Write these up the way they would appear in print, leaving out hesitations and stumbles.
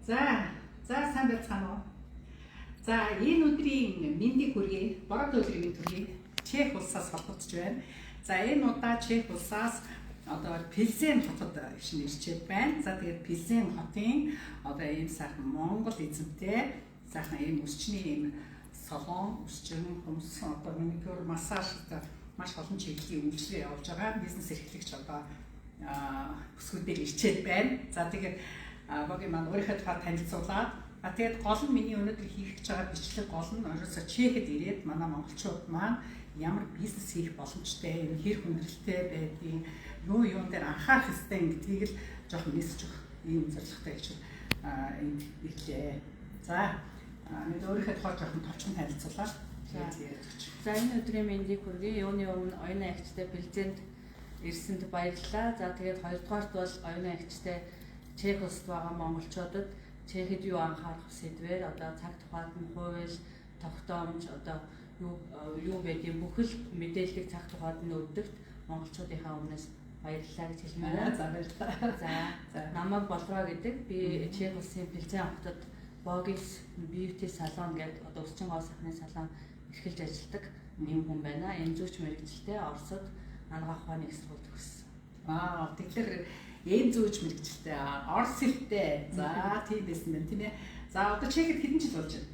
За, за сайн байцгаана уу? За, энэ өдрийн мэндийг хүргэе. Бороо төлрийн мэнд хүргэе. Чех улсаас холбогдож байна. За, энэ удаа Чех улсаас одоо Пльзен хотод шинэ ирчээд байна. За, тэгээд Пльзен хотын одоо ийм сайхан Монгол эзэмтэй сайхан ийм өсчний ийм салон, өсчин, хумс, одоо маникюр, массаж одоо маш олон чиглэлийн үйлчилгээ явуулж байгаа бизнес эрхлэгч одоо бүсгүүдээр ирчээд байна. За, тэгээд боги маань өөрийнхөө тухай танилцуулаад, тэгээд гол нь миний өнөөдөр хийх гэж байгаа бичлэг гол нь ерөөсөө Чехэд ирээд манай монголчууд маань ямар бизнес хийх боломжтой, энэ хэр хүндрэлтэй байдгийг, юу юун дээр анхаарах ёстой гэдгийг л жоохон мессеж өгөх ийм зорилготой гэж энд ирлээ. За, нэг өөрийнхөө тухай жоохон товчхон танилцуулаад тэгээд яриад өгч. За, энэ өдрийн мэндийг хүргэе. Юуны өмнө оюун агчтай Пльзенд ирсэнд баярлалаа. За, тэгээд хоёрдугаарт бол оюун агчтай Чех улсад байгаа монголчуудад Чехэд юу анхаарах сэдвээр одоо цаг тухайд нь хууль, тогтоомж, одоо юу юу байдгийг бүхэл мэдээллийг цаг тухайд нь өгдөгт монголчуудынхаа өмнөөс баярлалаа гэж хэлмээр байна. За, баярлалаа. За, намайг Болроо гэдэг. Би Чех улсын Пльзен хотод Bogis Beauty Salon гэдэг одоо өсчин гоо сайхны салон эрхэлж ажилладаг юм хүн байна. Энэ зүйч мэргэжилтэй, Оросд анагаах ухааны их сургууль төгссөн. Аа, тэгэхээр эм зүйч мэргэжилтэй, орос хэлтэй. За, тийм байсан байна, тийм ээ. За, одоо Чехэд хэдэн жил болж байна?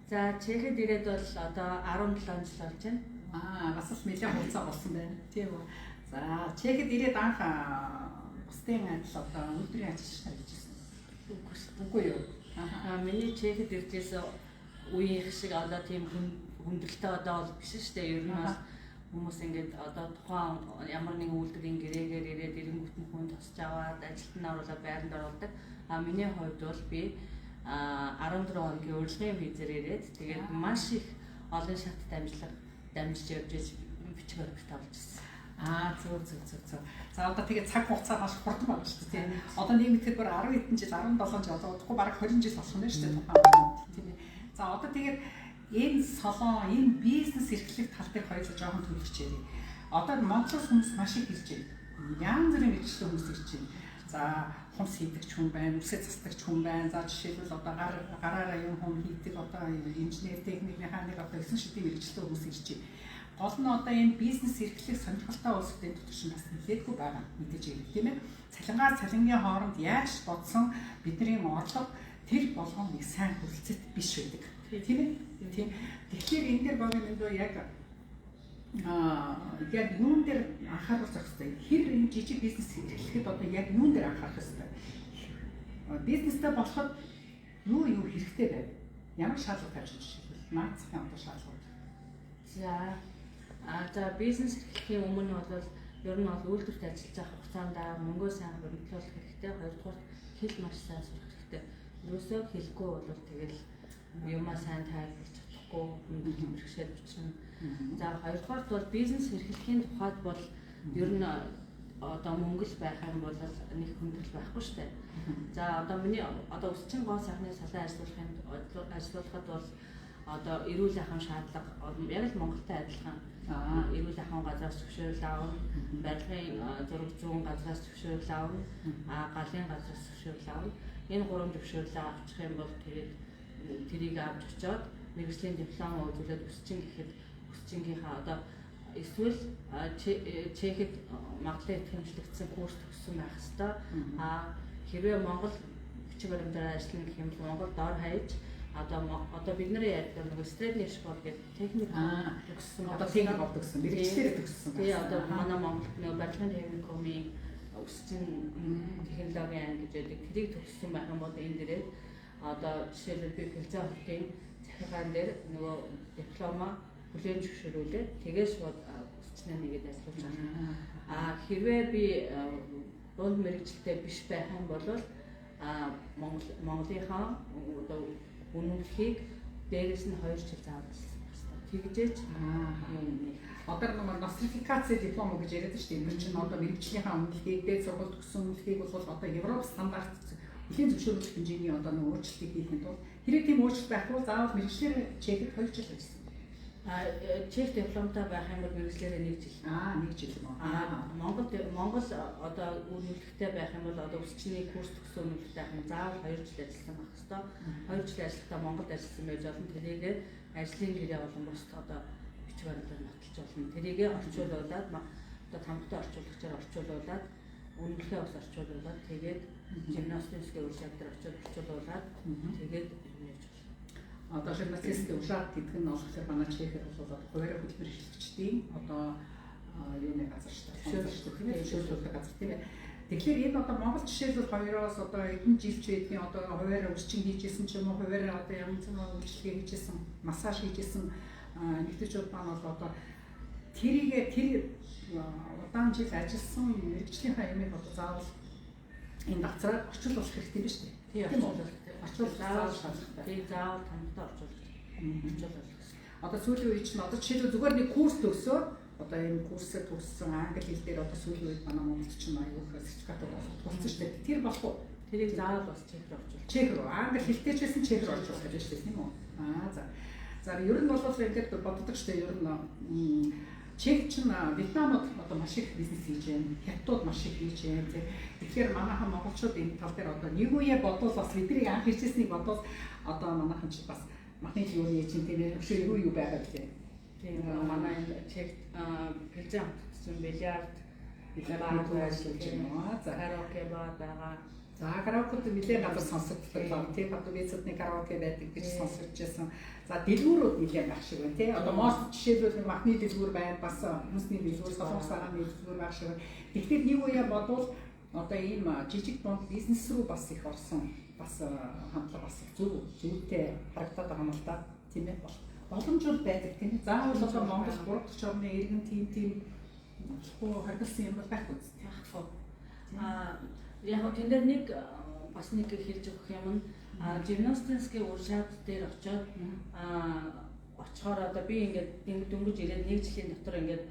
За, Чехэд ирээд бол одоо 17 жил болж байна. Аа, бас л нэлээд хугацаа болсон байна. Тийм үү. За, Чехэд ирээд анх бусдын адил одоо өдрийн ажилч нар хийж ирсэн. Үгүй юу? Аа, миний Чехэд иржсэн үеийнх шиг одоо тийм хүндрэлтэй одоо бол биш шүү дээ. Ер нь бол хүмүүс ингээд одоо тухайн ямар нэгэн үйлдвэрийн гэрээгээр ирээд ирэнгүүт нь хүн тосч аваад ажилд нь оруулаад байранд оруулдаг. А миний хувьд бол би 14 хоногийн урилгын визээр ирээд тэгээд маш их олон шат дамжлага дамжиж явж бичиг баримт авч ирсэн. Аа, зөв зөв зөв зөв. За, одоо тэгээд цаг хугацаа маш хурдан байна шүү дээ, тийм. Одоо нэг мэтгэд бүр 10 хэдэн жил, 17 жил, одоо удахгүй бараг 20 жил болох нь шүү дээ тухайн. Тийм ээ. За, одоо тэгээд энэ салон, энэ бизнес эрхлэх тал дээр хоёулаа жоохон төлөвч ярив. Одоо Монголоос хүмүүс маш их ирж байна. Янз бүрийн мэргэжлийн хүмүүс ирж байна. За, хумс хийдэг ч хүн байна, үсээ застдаг ч хүн байна. За, жишээлбэл одоо гар гараараа юм хүм хийдэг одоо инженер, техник, механик одоо есөн шидийн мэргэжилтэй хүмүүс ирж байна. Гол нь одоо энэ бизнес эрхлэх сонирхолтой улсуудын дотор чинь бас нэлээдгүй байгаа мэдээж хэрэг, тийм ээ. Цалингаа цалингийн хооронд яаж бодсон бидний орлого тэр болгон нэг сайн хүрэлцэт биш байдаг. Тийм ээ. Тийм. Тэгэхээр энэ дээр богийн мэндөө яг яг юун дээр анхаарал зохих хэрэгтэй? Хэр энэ жижиг бизнес эрхлэхэд одоо яг юун дээр анхаарах хэрэгтэй? Бизнестэй болоход юу юу хэрэгтэй байв? Ямар шаардлага тавьж жишээлбэл наацхийн одоо шаардлагууд? За, за бизнес эрхлэхийн өмнө бол ер нь бол үйлдвэрт ажиллаж байгаа хугацаанд мөнгөө сайн хуримтлуулах хэрэгтэй. Хоёрдугаар хэл маш сайн сурах хэрэгтэй. Ерөөсөө хэлгүй бол тэгэл юмаа сайн тайлбарлаж чадахгүй хүндрэл бэрхшээл учрна. За, хоёрдугаарт бол бизнес эрхлэхийн тухайд бол ер нь одоо мөнгө л байх юм бол нэг хүндрэл байхгүй шүү дээ. За, одоо миний одоо өсчин гоо сайхны салон ажиллуулахын ажиллуулахад бол одоо эрүүл ахуйн шаардлага яг л Монголтой адилхан эрүүл ахуйн газраас зөвшөөрөл авна, барилгын зураг зүүн газраас зөвшөөрөл авна, галын газраас зөвшөөрөл авна. Энэ гурван зөвшөөрлөө авчих юм бол тэгээд тэрийг авч очиод мэргэжлийн диплом үзүүлээд өсчин гэхэд өсчингийнхаа одоо эсвэл Чехэд магадлан итгэмжлэгдсэн курс төгссөн байх хэвээр. А хэрвээ Монгол бичиг баримтаар ажиллана гэх юм бол Монгол дор хаяж одоо бид нарын ярьдаг нөгөө средний школ гэдэг техник төгссөн, одоо техник төгссөн, мэргэжлээрээ төгссөн. Тий, одоо манай Монголд нөгөө барилгын техникумын өсчин технологийн анги гэж байдаг. Тэрийг төгссөн байх юм бол энэ дээрээ одоо жишээлбэл би Пльзен хотын захиргаан дээр нөгөө диплома хүлээн зөвшөөрүүлээд тэгээд шууд өсчнээ нэгэд ажиллуулж байна. А хэрвээ би дунд мэргэжилтэй биш байх юм бол Монгол Монголынхаа одоо үнэмлэхийг дээрээс нь 2 жил заавал байх хэрэгтэй. Тэгжээч юм нэг Одоо нөгөө нострификаци диплом гэж яриад шүү дээ. Энэ чинь одоо мэргэжлийнхаа үнэмлэхийг, дээд сургууль төгссөн үнэмлэхийг бол одоо Европ стандарт хүлээн зөвшөөрөх хэмжээний одоо нөгөө өөрчлөлтийг хийхэд тулд хэрэг тийм өөрчлөлт байхгүй бол заавал мэргэжлээр Чехэд 2 жил ажилласан. Чех дипломтой байх юм бол мэргэжлээрээ 1 жил. 1 жил юм уу? Монгол одоо үнэмлэхтэй байх юм бол одоо өсчний курс төгссөн үнэмлэхтэй байх юм заавал 2 жил ажилласан байх ёстой. 2 жил ажиллахдаа Монголд ажилласан байж болно. Тэрийгээ ажлын гэрээ болон бусд одоо бичиг баримтаар нотолж болно. Тэрийгээ орчуулуулад одоо тамгатай орчуулагчаар орчуулуулад үнэмлэхээ бас орчуулуулад тэгээд жимнастикийн үр шат дээр очиод орчуулуулад тэгээд юм яаж болно. Одоо жимнастикийн ужаад гэдэг нь болохоор манай Чехээр бол одоо хуваарь хөдөлмөр эрхлэгчдийн одоо юуны газар шүү дээ. Зөвшөөрлөх газар тийм ээ. Тэгэхээр энэ одоо Монгол жишээлбэл хоёроос одоо хэдэн жил ч байдгийн одоо хуваарь өвчин хийжсэн ч юм уу, хуваарь одоо янз бүрийн үйлчилгээ хийжсэн, массаж хийжсэн нэгтгэжүүд маань бол одоо тэрийгэ тэр удаан жил ажилласан мэргэжлийнхаа юмыг одоо заавал энэ газраар орчуулах хэрэгтэй юм шүү дээ. Тийм орчуулах заавал шаардлагатай. Тийм заавал тамгатай орчуулах. Орчуулах. Одоо сүүлийн үед чинь одоо жишээлбэл зүгээр нэг курс төгсөөд одоо энэ курсээ төгссөн англи хэл дээр одоо сүүлийн үед манай Монголд чинь аюух сертификатууд олгосон шүү дээ. Тэр болох уу? Тэрийг заавал бас чех рүү орчуулах. Чех рүү. Англи хэлтэй ч байсан чех рүү орчуулах гэж шүү дээ, тийм үү? За. За ер нь бол ингээд боддог шүү дээ. Ер нь Чех чинь Вьетнамд одоо маш их бизнес хийж байна. Хятадууд маш их хийж байна тийм. Тэгэхээр манайхан монголчууд энэ тал дээр одоо нэг үе бодвол бас бидний анх хийжсэнийг бодвол одоо манайхан ч бас махны юуны чинь тийм ээ өшөө юу юу байгаа вэ? Тийм манай энэ Чех Пилзен хотод чинь бильярд ажиллаж байна. За караоке бар байгаа. За караокед нэлээд газар сонсогддог. Тийм Падубицад нэг караоке байдаг гэж сонсогдож байсан. За дэлгүүрүүд нэлээд байх шиг байна тий. Одоо Мост жишээлбэл нэг махны дэлгүүр байна, бас хүмүүсний дэлгүүр, солонгос агааны дэлгүүр байх шиг байна. Тэгэхээр нэг үе бодвол одоо ийм жижиг дунд бизнес рүү бас их орсон бас хандлага бас их зөв зүйтэй харагдаад байгаа юм л да. Тийм ээ. Боломж бол байдаг тийм ээ. Заавал одоо Монгол 3 дахь орны иргэн тийм болохгүй харгалсан юм бол байхгүй зү. Байхгүй. Яг тэн дээр нэг бас нэг хэлж өгөх юм нь жимнастикийн уршаад дээр очиод очихоор одоо би ингээд дөнгөж ирээд нэг жилийн дотор ингээд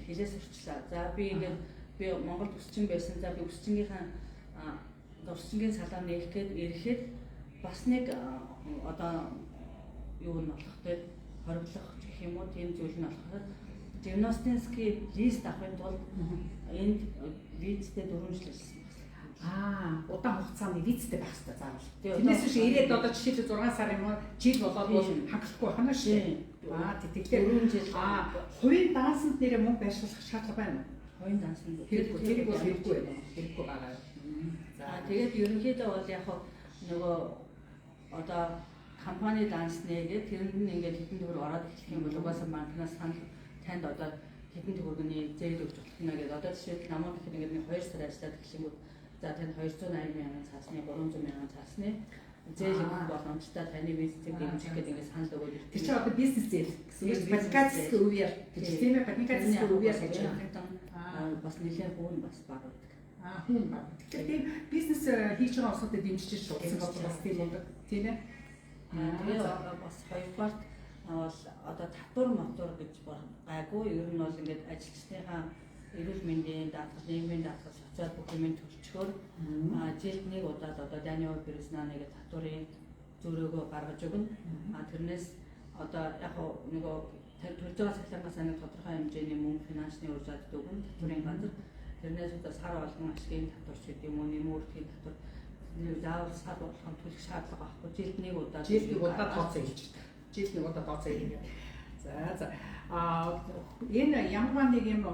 хэлээ сурчлаа. За би ингээд би Монголд өсчин байсан. За би өсчингийнхаа өсчингийн салаа нээх гээд ирэхэд бас нэг одоо юу нь болох те хориглох гэх юм уу тийм зүйл нь болохоор жимнастикийн лист авахын тулд энд визтэй 4 жил ажилласан. Удаан хугацааны визтэй байх хэрэгтэй заавал. Тэрнээс биш ирээд одоо жишээлбэл 6 сар юм уу жил болоод бол хангалтгүй байх нь шүү дээ. Тэгэхээр 4 жил. Хувийн даансанд нэрээ мөнгө байршуулах шаардлага байна уу? Хувийн даансанд хэрэггүй. Тэрийг бол хэрэггүй байна. Хэрэггүй байгаа. За тэгээд ерөнхийдөө бол яг нөгөө одоо компани данс нээгээд тэрэнд нь ингээд хэдэн төгрөг ороод эхлэх юм бол угаасаа банкнаас санал танд одоо хэдэн төгрөгийн зээл өгч болох нэ гэдэг. Одоо жишээлбэл намайг гэхэд ингээд нэг 2 сар ажиллаад эхлэх юм бол за танд 280 мянган цаасны 300 мянган цаасны зээл өгөх боломжтой таны бизнесийг дэмжих гэдэг ингээд санал өгөөд ирдэг. Тэр чинь одоо бизнес зээл гэсэн үг. Подникацийн үеэр гэж тийм ээ, подникацийн үеэр гэж байна. Бас нэлээд хүүн бас бага байдаг. Хүүн бага. Тэгэхээр тийм бизнес хийж байгаа улсуудад дэмжиж шууд бас тийм болдог. Тийм ээ. Тэгээ бас хоёрдугаарт бол одоо татвар мотор гэж гайгүй. Ер нь бол ингээд ажилчдынхаа эрүүл мэндийн даатгал, нийгмийн даатгал, социал бүх юмыг төлчхөөр жилд нэг удаа л одоо Данио Бриснаны татварын зөрөөгөө гаргаж өгнө. Тэрнээс одоо яг нөгөө төлж байгаа цахилгаан санаг тодорхой хэмжээний мөнгө финансны урьдчилалт өгнө татварын газар. Тэрнээс одоо сар болгон ашигын татвар ч гэдэг юм уу, нэмэн үрдгийн татвар заавал сар болгон төлөх шаардлага байхгүй. Жилд нэг удаа тооцоо хийж байдаг. Жилд нэг удаа тооцоо хийх. За. Энэ ямар нэг юм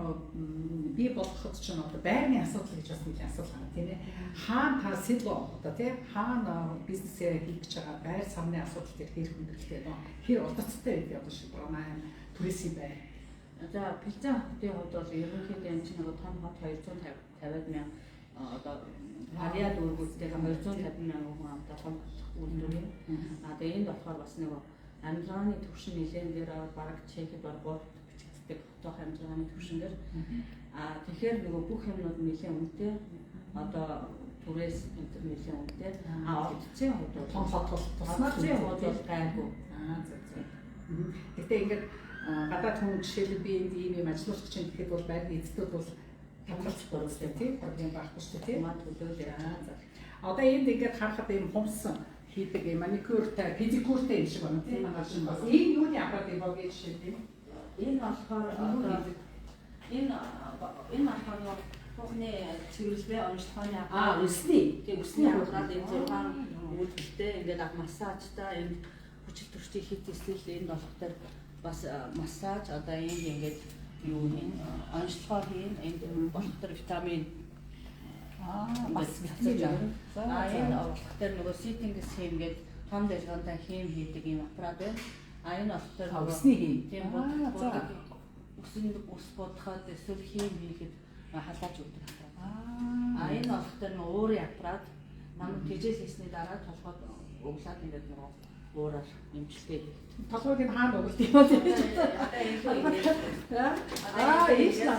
бий болгоход чинь одоо байрны асуудал гэж бас нэг асуудал байна тийм ээ. Хаана та сэдло одоо тийм хаана бизнесээ хийх гэж байгаа байр сарны асуудал дээр хэр хүндрэлтэй байна. Хэр удацтай байдаг одоо шиг манай түрээсийн байр. За Пилзен хотын хувьд бол ерөнхийдөө энэ чинь нөгөө том хот 250 мянга одоо Харьяа дүүргүүдтэй 250 мянган хүн амтай том үйлдвэр юм. Тэгээ энд болохоор бас нөгөө амжилгааны түвшин нэлээд дээр бараг Чехэд баг 3 бичигддэг хотоох амжилгааны түвшин дээр. Тэгэхээр нөгөө бүх юмнууд нэлээд үнэтэй. Одоо түрээс энэ төр нэлээд үнэтэй. Олдцын хувьд бол том хот бол туснаа хувьд бол гайгүй. За. Гэтэ ингээд гадаад хүн жишээлбэл би энд ийм юм ажиллуулах чинь гэхэд бол байрны эзэдүүд бол хямралцахгүй үстэй тийм проблем байхгүй шүү дээ тийм. Маа төлөөлөө. За. Одоо энд ингээд харахад ийм хумсан хийдэг юм маникюртай, педикюртэй юм шиг байна тийм манай шин бас. Энэ юуны аппарат юм бэ гэж жишээ тийм. Энэ болохоор одоо энэ энэ болохоор нөгөө тухны цэвэрлэгээ онцлогооны аппарат. Үсний. Тийм, үсний аппарат энэ 6 үйлдэлтэй ингээд массажтай энэ хүчил төрчийг хийх эсвэл энд болох дээр бас массаж одоо энд ингээд юу хийн онцлогоо хийн энд болох дээр витамин бас витамин. Энэ болох дээр нөгөө ситинг схем гээд том дэлгэнтэй хим хийдэг юм аппарат байна. Энэ болох дээр үсний хим. Тийм, үсэнд ус будахад эсвэл хим хийхэд халааж өгдөг аппарат. Энэ болох дээр нөгөө уурын аппарат намайг тэжээл хийсний дараа толгойд углаад ингээд нөгөө уураар нэмжилтээ хийдэг. Толгойг нь хаана угалт юм бэ? Ийш нь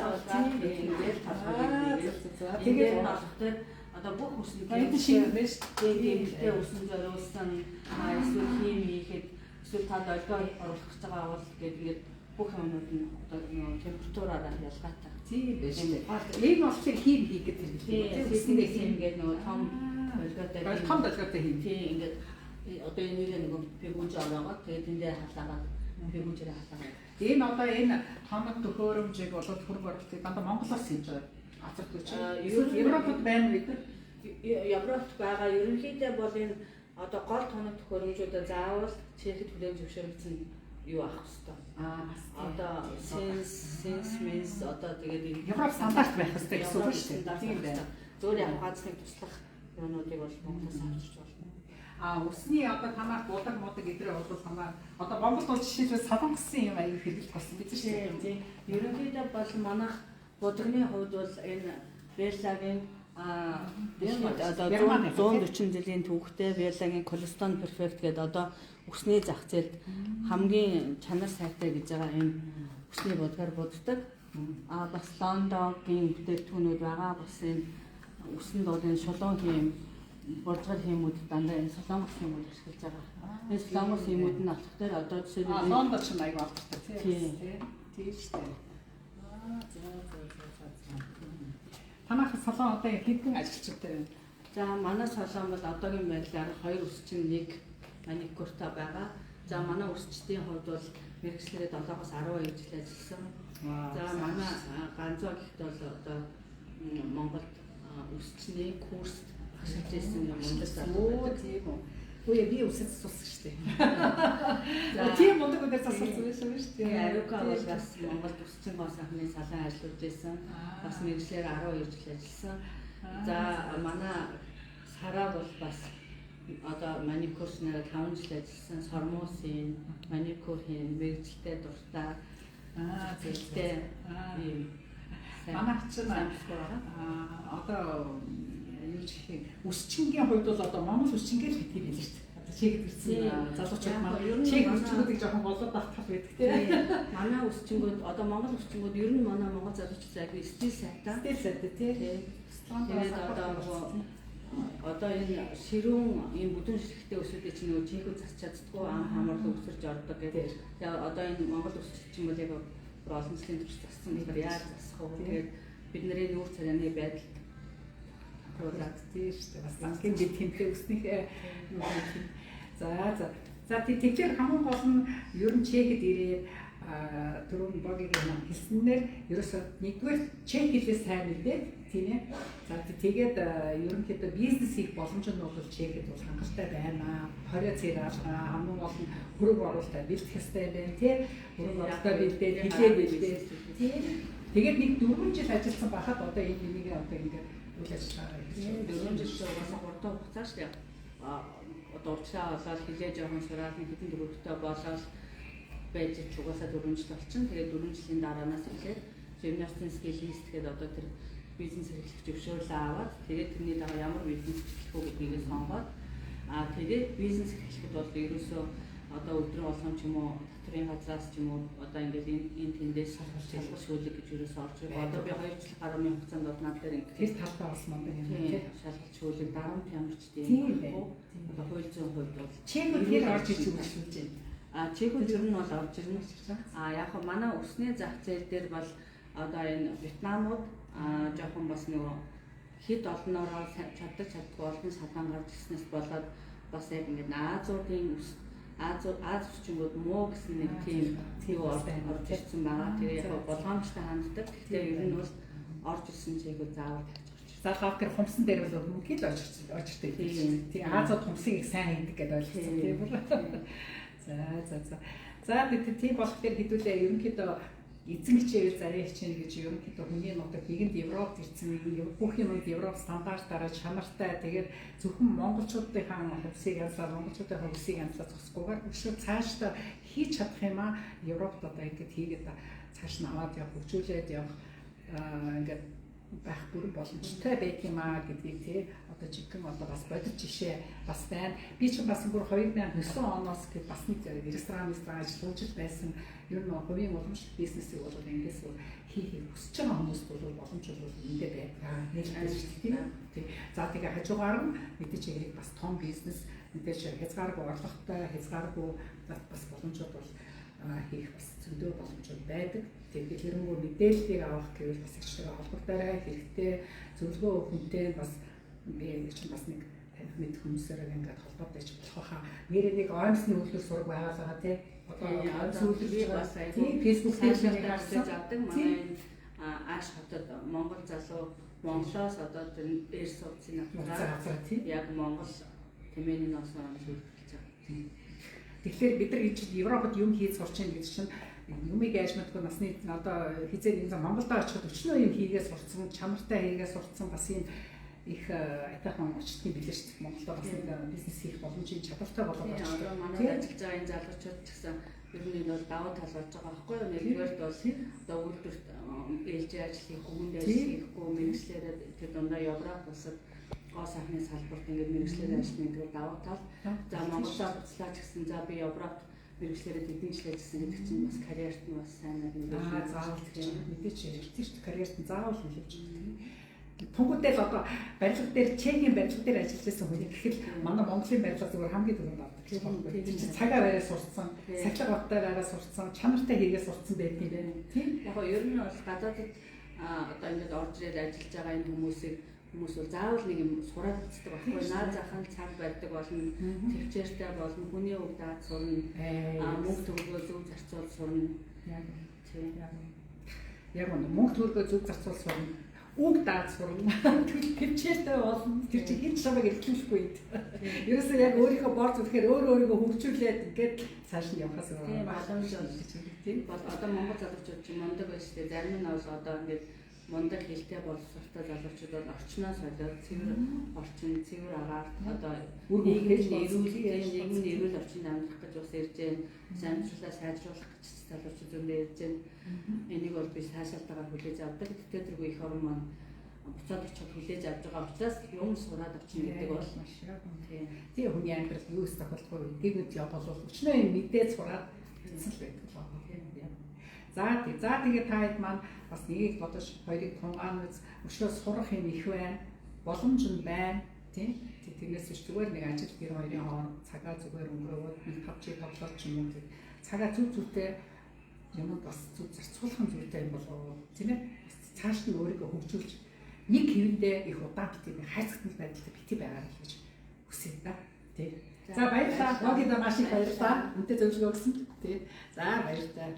ингээд толгойг ингээд. Тэгээд болох дээр одоо бүх үсний шиг нэ шүү. Тийм, үсэн зориулсан эсвэл хим хийхэд эсвэл та долгио оруулах гэж байгаа бол гээд ингээд бүх юмнууд нь одоо температураараа ялгаатай. Тийм байж шүү. Энэ болохоор хим хийх гэдэг хэрэглээ. Үсний хим гэдэг нөгөө том долгиотой. Том долгиотой хим. Тийм, ингээд одоо энийг нөгөө пигүнж ороогоод тэгээд тэндээ халаагаад пигүнжээрээ халаагаад. Энэ одоо энэ тоног төхөөрөмжийг бол хөрөнгө оруулалтыг дандаа Монголоос хийж байгаа. Азар төч. Эсвэл Европод байна бид нар. Европт байгаа. Ерөнхийдөө бол энэ одоо гол тоног төхөөрөмжүүдээ заавал Чехэд хүлээн зөвшөөрөгдсөн юу авах хэвээр. Одоо сенс мэнс одоо тэгээд энэ Европ стандарт байх хэвээр гэсэн үг шүү дээ. Тийм байна. Зөвхөн яг ганцны туслах юмнуудыг бол Монголоос авчирч болно. Үсний одоо танаар будаг мудаг эдрээ бол танаар одоо Монголд бол жишээлбэл солонгосын юм аяг хэрэглэх болсон биз шүү дээ. Тийм. Ерөнхийдөө бол манайх будагны хувьд бол энэ Беллагийн одоо 140 жилийн түүхтэй Беллагийн Koleston Perfect гэдэг одоо үсний зах зээлд хамгийн чанар сайтай гэж байгаа энэ үсний будгаар буддаг. Бас Лондонгийн бүтээгдэхүүнүүд байгаа. Бас энэ үсэнд бол энэ шулуун хийм буржгар хиймүүд дандаа энэ солонгос хиймүүд ашиглаж байгаа. Энэ солонгос хиймүүд нь болох дээр одоо жишээлбэл Лондон ч аяг алдартай тийм. Тийм шүү дээ. За. Танайх салон одоо хэдэн ажилчтай байна? За манай салон бол одоогийн байдлаар 2 өсчин 1 маникюртай байгаа. За манай өсчдийн хувьд бол мэргэжлэрээ 7-оос 12 жил ажилласан. За манай Ганзоо гэхэд бол одоо Монголд өсчний курст багшилж байсан юм мундаг залуу. Тийм үү. Үгүй би үсэд суссан шүү дээ. Тийм мундаг үгээр зассан байсан шүү дээ. Ариука бол бас Монголд өсчин гоо сайхны салон ажиллаж байсан. Бас мэргэжлээр 12 жил ажилласан. За манай Сараа бол бас одоо маникюрчнараа 5 жил ажилласан. Сормуусын маникюр хийн, мэргэжилтэй дуртай. Зэлтэй ийм. Манай чинь одоо юу гэх юм өсчингийн хувьд бол одоо Монгол өсчингээр л битгий байлээ шүү дээ. Одоо Чехэд ирсэн залуучууд маань Чех өсчингүүдийг жоохон болоод автах байдаг тийм. Манай өсчингүүд одоо Монгол өсчингүүд ер нь манай Монгол залуучууд айгүй стил сайтай. Стил сайтай тийм. Тэгээд одоо энэ ширүүн ийм бүдүүн ширхтээ өсүүдийг чинь нөгөө Чехүүд засч чаддгүй ам хамарлаа өсөрж ордог гэдэг. Тэгээ одоо энэ Монгол өсч чинь бол яг олон жилийн турш зассан болохоор яаж засах вэ? Тэгээд бидний нүүр царайны байдалд тохируулаад тийм шүү дээ. Бас лангийн бид хэмтэй өснөх юу гэх юм. За за. За тэгэхээр хамгийн гол нь ер нь Чехэд ирээд түрүүн Богийн маань хэлснээр ерөөсөө нэгдүгээр чех хэлээ сайн мэдээд тийм ээ. За тэгээд ерөнхийдөө бизнес хийх боломж нь бол Чехэд бол хангалттай байна. Хорио цэр алгаа хамгийн гол нь хөрөнгө оруулалтаа бэлтгэх ёстой байна тий. Хөрөнгө оруулалтаа бэлдээд хэлээ бэлдээд тий. Тэгээд нэг 4 жил ажилласан байхад одоо энэ энийг одоо ингээд үйл ажиллагаагаа хийж 4 жил чинь угаасаа хурдан хугацаа шүү дээ. Одоо уучраа олоод хэлээ жоохон сураад нэг хэдэн төгрөгтэй болоод байж ч угаасаа 4 жил болчихно. Тэгээд 4 жилийн дараанаас эхлээд Gymnastics List гэдэг одоо тэр бизнес эрхлэх зөвшөөрлөө аваад тэгээд тэрний дараа ямар бизнес эрхлэх үү гэдгийг сонгоод тэгээд бизнес эрхлэхэд бол ерөөсөө одоо өдрийн болгон ч юм уу татврын газраас ч юм уу одоо ингээд энэ тэндээс шалгал шүүлэг гэж ерөөсөө орж ирэх. Одоо би 2 жил гаруй хугацаанд бол над дээр ингээд тэр талдаа бас мундаг юм тийм шалгал шүүлэг дарамт ямар ч тийм байхгүй. Одоо хууль зүйн хувьд бол Чехүүд хэр орж иж үйлчлүүлж байна? Чехүүд ер нь бол орж ирнэ. Яг хөө манай өсний зах зээл дээр бол одоо энэ Вьетнамууд жоохон бас нөгөө хэд олноороо чаддаг чаддгүй олон салан гарч ирснээс болоод Бас яг ингээд Азиудын Аз орчингууд муу гэсэн нэг тийм юу орж ирсэн байгаа. Тэр яг болгоомжтой ханддаг. Гэхдээ ер нь бол орж ирсэн чиглэл заавал тавьж гарч ирсэн. Залгаа тэр хумсан дээр бол мөнхий л очиртой. Тийм, Азууд хумсыг их сайн хийдэг гэдээ ойлгосон тийм үү. За. За бид тийм болох дээр хэдүүлээ ерөнхийдөө эзэн хичээвэл зарийн хичээнэ гэж ерөнхийдөө хүний нутаг нэгэнд Европт ирсэн, бүх юмд Европ стандартаараа чанартай, тэгээд зөвхөн монголчуудынхаа хувьсыг янзлаа, монголчуудынхаа хувьсыг янзлаа зогсохгүйгээр өшөө цаашдаа хийж чадах юм аа Европт одоо ингэж хийгээд цааш нь аваад явах, хөгжүүлээд явах ингээд байх бүрэн боломжтой байх юм аа гэдгийг тий одоо жинхэнэ одоо бас бодит жишээ бас байна. Би ч бас бүр 2009 оноос гэд бас нэг ресторан ажиллаж байсан. Ер нь хувийн уламжлалт бизнесийг бол ингээс хийхийг хүсэж байгаа хүмүүст бол боломж бол эндээ байдаг. Нээлттэй шүү дээ тий. За тэгээ хажуугаар нь мэдээж хэрэг бас том бизнес, мэдээж хязгааргүй орлоготой, хязгааргүй бас боломжууд бол хийх бас зөндөө боломжууд байдаг. Тэгээд хэрэнгүй мэдээллийг авах гэвэл бас ихтэй холбогдоорой, хэрэгтэй зөвлөгөө өгөх хүнтэй бас би чинь бас нэг таних мэдэх хүмүүсээр ингээд холбоотой ч болох хаа. Нэрээ нэг оймсны үйлдвэр сураг байгаалаа тий. Одоо оймсны үйлдвэр бас айгүй Facebook дээр нэг харсан авдаг. Манай Ааш хотод Монгол залуу Монголоос одоо тэр Air суудсын газар тий. Яг Монгол тэмээний носон үйлдвэрлэж байгаа. Тэгэхээр бид нар энэ чинь Европод юм хийж сурч ийн гэдэг чинь юмыг яаж мэдгүй насны одоо хизээ нэг Монголд очиход өчнөө юм хийгээ сурцсан, чанартай хийгээ сурцсан бас юм их айтайхан очтгийн билээ шүү дээ. Монголд бас нэг бизнес хийх боломжийн чадвартай болоод очдог. Манай ажиллаж байгаа энэ залуучууд ч гэсэн ер нь энэ бол давуу тал болж байгаа байхгүй юу? Нэгдүгээрт бол одоо үйлдвэрт ээлжийн ажил хийхгүй, хүнд ажил хийхгүй, мэргэжлээрээ тэр дундаа Европ улсад гоо сайхны салбарт ингээд мэргэжлээр ажиллана гэдэг бол давуу тал. За Монголоор буцлаа ч гэсэн за би Европт мэргэжлээрээ тэдэн жил ажилласан гэдэг чинь бас карьерт нь бас сайн нэг заавал мэдээч хэрэгтэй шүү дээ. Карьерт нь заавал нөлөөлж байгаа. Тунгуудаа л одоо барилга дээр Чехийн барилга дээр ажиллаж байсан хүн гэхэл манай Монголын барилга зүгээр хамгийн түрүүнд авдаг гэж байна. Тэр чинь цагаар арай сурцсан, сахилга баттай арай сурцсан, чанартай хийгээ сурцсан байдгийг байна. Тийм. Яг нь ер нь бол гадаадд одоо ингээд орж ирээд ажиллаж байгаа энэ хүмүүсийг хүмүүс бол заавал нэг юм сураад үздэг байхгүй. Наад зах нь цаг барьдаг болно, төвчээртэй болно, хүний үг даад сурна, мөнгө төгрөгөө зөв зарцуул сурна. Тийм. Яг үнэ мөнгө төгрөгөө зөв зарцуул сурна. Үг даад сурна. Төвчээртэй болно. Тэр чинь хэн ч чамайг эргэлзүүлэхгүй юм. Ерөөсөө яг өөрийнхөө бор зүрхээр өөрөө өөрийгөө хөгжүүлээд ингээд цааш нь явахаас өөр боломж тийм. Бол одоо Монгол залуучууд чинь мундаг байж тээ. Зарим нь бол одоо ингээд мундаг хэлтэй боловсролтой залуучууд бол орчноо солиод цэвэр орчин, цэвэр агаарт одоо нийгмийн эрүүл орчинд амьдрах гэж бас ирж байна. Амьдралаа сайжруулах гэж залуучууд зөндөө ирж байна. Энийг бол би цаашаалтайгаар хүлээж авдаг. Тэгтээ тэргүй их орон маань буцаад очиход хүлээж авч байгаа учраас юм сураад очино гэдэг бол маш яг тийм. Тийм хүний амьдрал юу ч тохиолдохгүй. Гэгмэд явбал өчнөө юм мэдээд сураад гэсэн л байдаг байна. За тий. За тэгээ та хэд маань бас нэгийг бодож, хоёрыг тунгаан үз, өшөө сурах юм их байна. Боломж нь байна. Тий. Тэрнээс биш зүгээр нэг ажил гэр хоёрын хооронд цагаа зүгээр өнгөрөөгөөд нэг 5 жил тоглоод ч юм уу тэг. Цагаа зүг зүгтэй юмд бас зүг зарцуулах нь зүйтэй юм болов тийм ээ. Цааш нь өөрийгөө хөгжүүлж нэг хэвэндээ их удаан бити хайцагтал байдалтай бити байгаарай гэж хүсье та. Тий. За баярлалаа. Логид маш их баярлалаа. Үнтэй зөвлөгөө өгсөн. Тий. За баярлалаа.